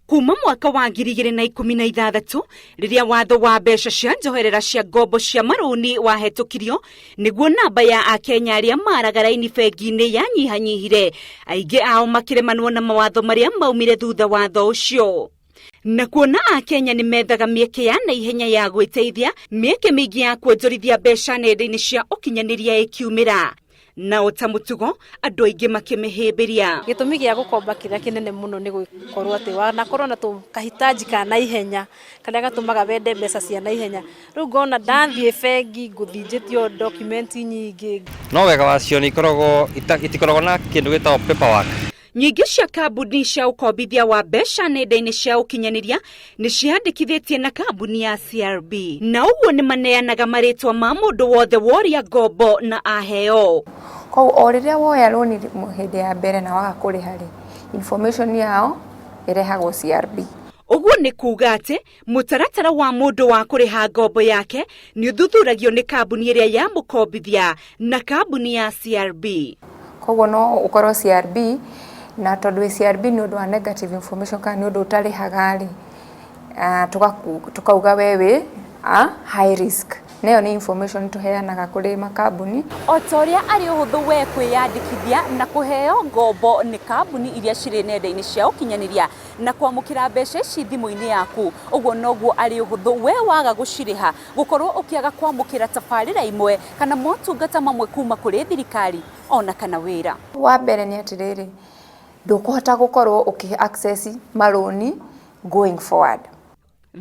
Kuma mwaka wa 2016 rĩrĩa watho wa mbeca cia njoherera cia ngombo cia marũni wahetũkirio, nĩguo namba ya Akenya arĩa maraga raini bengi-inĩ yanyihanyihire, aingĩ ao makĩremanwo na mawatho marĩa maumire thutha watho ũcio. Na kuona Akenya nĩ methaga mĩeke ya naihenya ya gwĩteithia, mĩeke mĩingĩ ya kuonjorithia mbeca nenda-inĩ cia ũkinyanĩria ĩkiumĩra, na o ta mũtugo andũ aingĩ makĩmĩhĩmbĩria. Gĩtũmi gĩa gũkomba kĩrĩa kĩnene mũno nĩ gũkorwo atĩ wanakorwo na tũkahitaji ka naihenya karĩa gatũmaga wende mbeca cia naihenya. Rĩu ngona ndathiĩ bengi ngũthiĩ njĩtio document nyingĩ. No wega wacio nĩ ikoragwo itikoragwo na kĩndũ gĩtagwo paperwork. Nyingĩ cia kambuni cia ũkombithia wa mbeca nenda-inĩ cia ũkinyanĩria nĩ ciandĩkithĩtie na kambuni ya CRB, na ũguo nĩ maneanaga marĩtwa ma mũndũ wothe woria ngombo na aheo. Koguo o rĩrĩa woya rũni hĩndĩ ya mbere na waga kũrĩha rĩ, information yao ĩrehagwo CRB. Ũguo nĩ kuuga atĩ mũtaratara wa mũndũ wa kũrĩha ngombo yake nĩ ũthuthuragio nĩ kambuni ĩrĩa yamũkombithia na kambuni ya CRB. Koguo no ũkorwo CRB, na tondũ wĩ CRB nĩ ũndũ wa negative information kana nĩ ũndũ ũtarĩhaga rĩ, tukauga we wĩ a high risk. Na ĩyo nĩ information tũheanaga kũrĩ makambuni. O ta ũrĩa arĩ ũhũthũ we kwĩyandĩkithia na kũheo ngombo nĩ kambuni iria cirĩ nenda-inĩ cia ũkinyanĩria na kwamũkĩra mbeca ici thimũ-inĩ yaku, ũguo noguo arĩ ũhũthũ we waga gũcirĩha gũkorwo ũkĩaga kwamũkĩra tabarĩra imwe kana motungata mamwe kuma kũrĩ thirikari ona kana wĩra. Wa mbere nĩ atĩrĩrĩ, ndũkũhota gũkorwo ũkĩ access marũni going forward.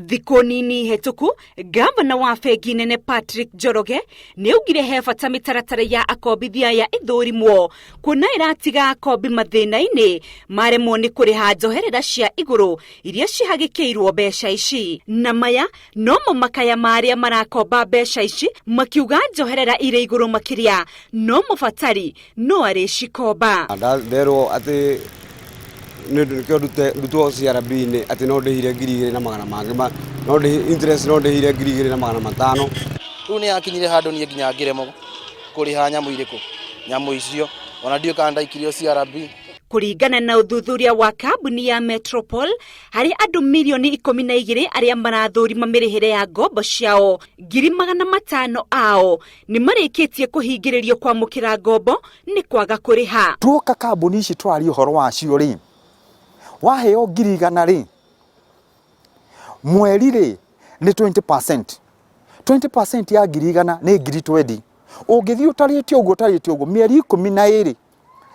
Thikũ nini hetũku, gavana wa bengi nene Patrick Njoroge nĩ augire he bata mĩtaratara ya akombithia ya ĩthũrimwo, kuona ĩratiga akombi mathĩna-inĩ maremwo nĩ kũrĩha njoherera cia igũrũ iria cihagĩkĩirwo mbeca ici. Na maya nomo makaya ma arĩa marakomba mbeca ici, makiuga njoherera irĩ igũrũ makĩria no mũbatari no arĩcikomba. Nderwo atĩ nĩ ũndũ nĩkĩo ndutwo CRB-inĩ atĩ no ndĩhire 2,100 mangĩ no ndĩhi interest, no ndĩhire 2,500. Rĩu nĩ yakinyire handũ niĩ nginya ngĩremwo kũrĩha nyamũ irĩkũ, nyamũ icio, ona ndiũĩ kana ndaikirio CRB. Kũringana na ũthuthuria wa kambuni ya Metropol, harĩ andũ mirioni 12 arĩa marathũrima mĩrĩhĩre ya ngombo ciao, 500,000 ao nĩ marĩkĩtie kũhingĩrĩrio kwamũkĩra ngombo nĩ kwaga kũrĩha. Tuoka kambuni ici twaria ũhoro wacio rĩ, waheo 100,000 rĩ, mweri rĩ nĩ 20%. 20% ya 100,000 nĩ 20,000. Ũngĩthiĩ ũtarĩte ũguo, ũtarĩte ũguo mĩeri 12,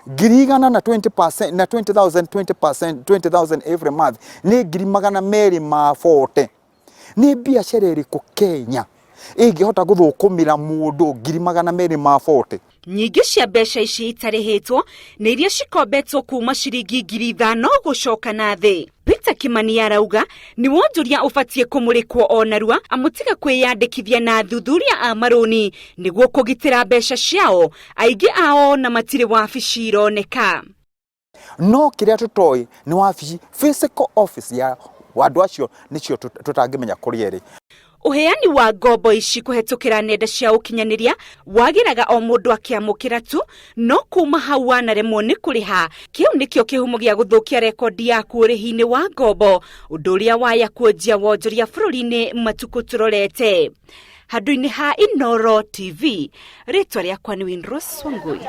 100,000 na 20% na 20,000, 20%, 20,000 every month nĩ 240,000. Nĩ biacara ĩrĩkũ Kenya ĩngĩhota gũthũkũmĩra mũndũ 240,000? Nyingĩ cia mbeca ici itarĩhĩtwo nĩ iria cikombetwo kuma ciringi 5,000 gũcoka na thĩ. Peter Kimani arauga nĩ wonjoria ũbatiĩ kũmũrĩkwo o narua amũtiga kwĩyandĩkithia na athuthuria a marũni nĩguo kũgitĩra mbeca ciao. Aingĩ ao na matirĩ wabici ironeka. No kĩrĩa tũtoĩ nĩ wabici, physical office ya andũ acio nĩcio tũtangĩmenya kũrĩa ĩrĩ. Ũheani wa ngombo ici kũhetũkĩra nenda cia ũkinyanĩria wagĩraga o mũndũ akĩamũkĩra tu, no kuma hau wanaremwo nĩ kũrĩha, kĩu nĩkĩo kĩhumo gĩa gũthũkia rekondi yaku ũrĩhi-inĩ wa ngombo, ũndũ ũrĩa waya kuonjia wonjoria bũrũri-inĩ matukũ tũrorete. Handũ-inĩ ha Inooro TV, rĩtwa rĩakwa nĩ Winrose Wangui.